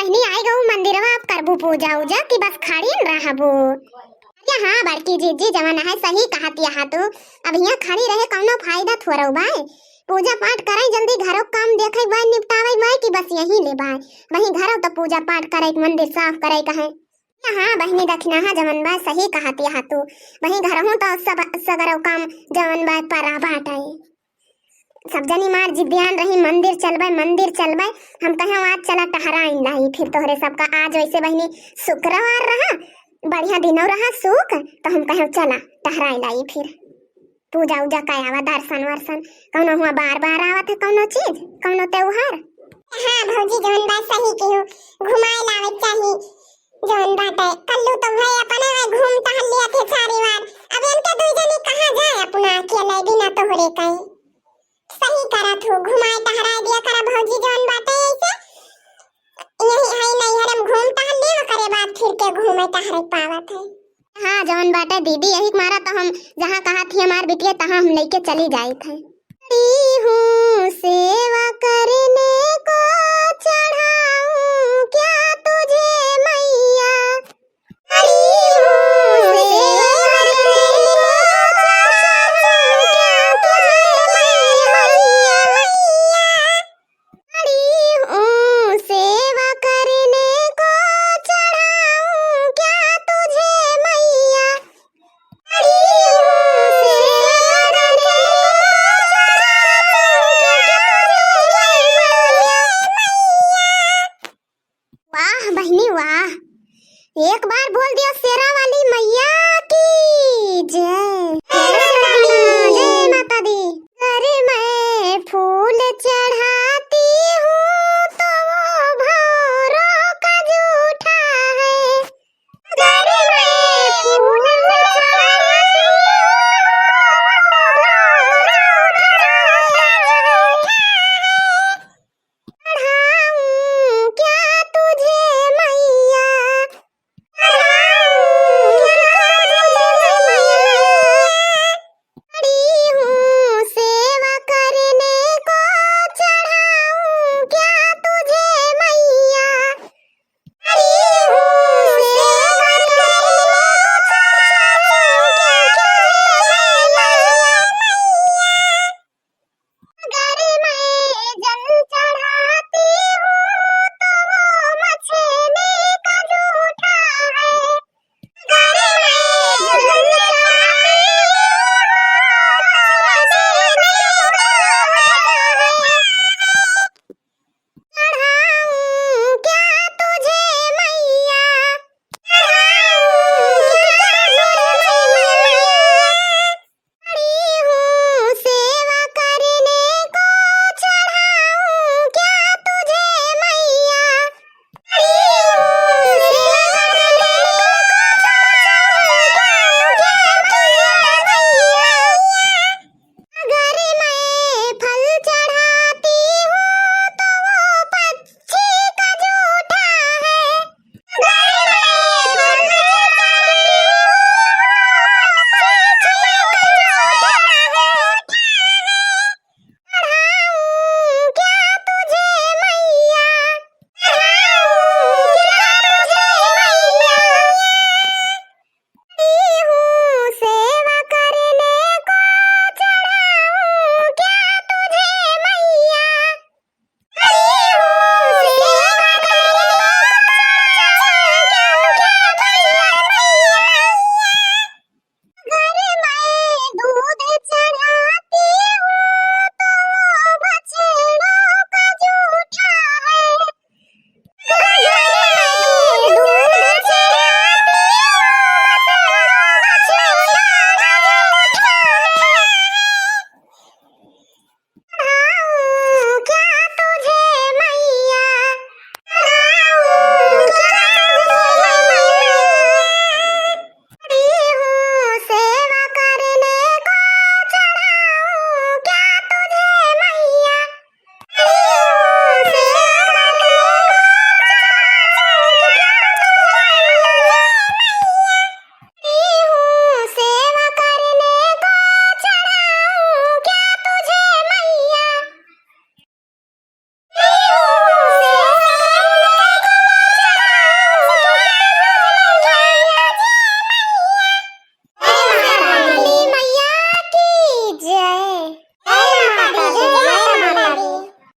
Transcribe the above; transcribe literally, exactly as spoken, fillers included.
बहिनी, आइ गउ मंदिरवा, अब करबू पूजा उजा कि बस खड़ी न रहबू? अरे हाँ बड़की जीजी, जवन है सही कहत यहा तू। अब हियाँ खड़ी रहे कउनो फायदा थोरउ बाय। पूजा पाठ करइ, जल्दी घरउ काम देखइ बाय, निपटावइ बाय कि बस यही ले बाय। वही घरउ तो पूजा पाठ करइ, मंदिर साफ करइ कहे। हाँ बहिनी, दखिनहा जवन बाय सही कहत यहा तू। वही घरहूँ तो सब सगरउ काम जवन बाय परा बाटइ। सब जनी मार जिदियान रही, मंदिर चलबइ, मंदिर चलबइ। हम कहे आज चला टहराइन लाई फिर तोहरे सबका। आज वइसे बहिनी शुक्रवार रहा, बढ़िया दिनउ रहा सुक, तो हम कहे चला टहराइन लाई फिर। पूजा उजा कइ आवा, दर्शन वर्शन, कउनो हुआँ बार बार आवत है कउनो चीज, कउनो त्योहार। हाँ भौजी, जवन बात सही किहू, घुमाए लावे चाही। जवन बात है, कल्लू तो भाई अपने में घूम टहल लिया थे सारी बार। अब इनके दुइ जने कहाँ जाए अपना अकेले बिना तोहरे कहीं। सही करा तू, घुमाए टहराए दिया करा भौजी, जवन बात है ऐसे। यही है नैहर में घूम टहल लिया करे बाद फिर के घूमे टहरे पावत है। हाँ, जवन बाटे दीदी, यही के मारा तो हम जहाँ कहत ही हमार बिटिया, तहाँ हम लइके चली जाइत है। खड़ी हूँ सेवा करने को, चढ़ाऊँ क्या तुझे मैया? खड़ी हूँ सेवा करने को, चढ़ाऊँ क्या तुझे मैया? खड़ी हूँ सेवा करने को, चढ़ाऊँ क्या तुझे मैया? खड़ी हूँ सेवा करने को, चढ़ाऊँ क्या तुझे मैया? वाह बहिनी वाह, एक बार बोल दियो शेरा वाली मैया की जय। जय माता दी। घर में फूल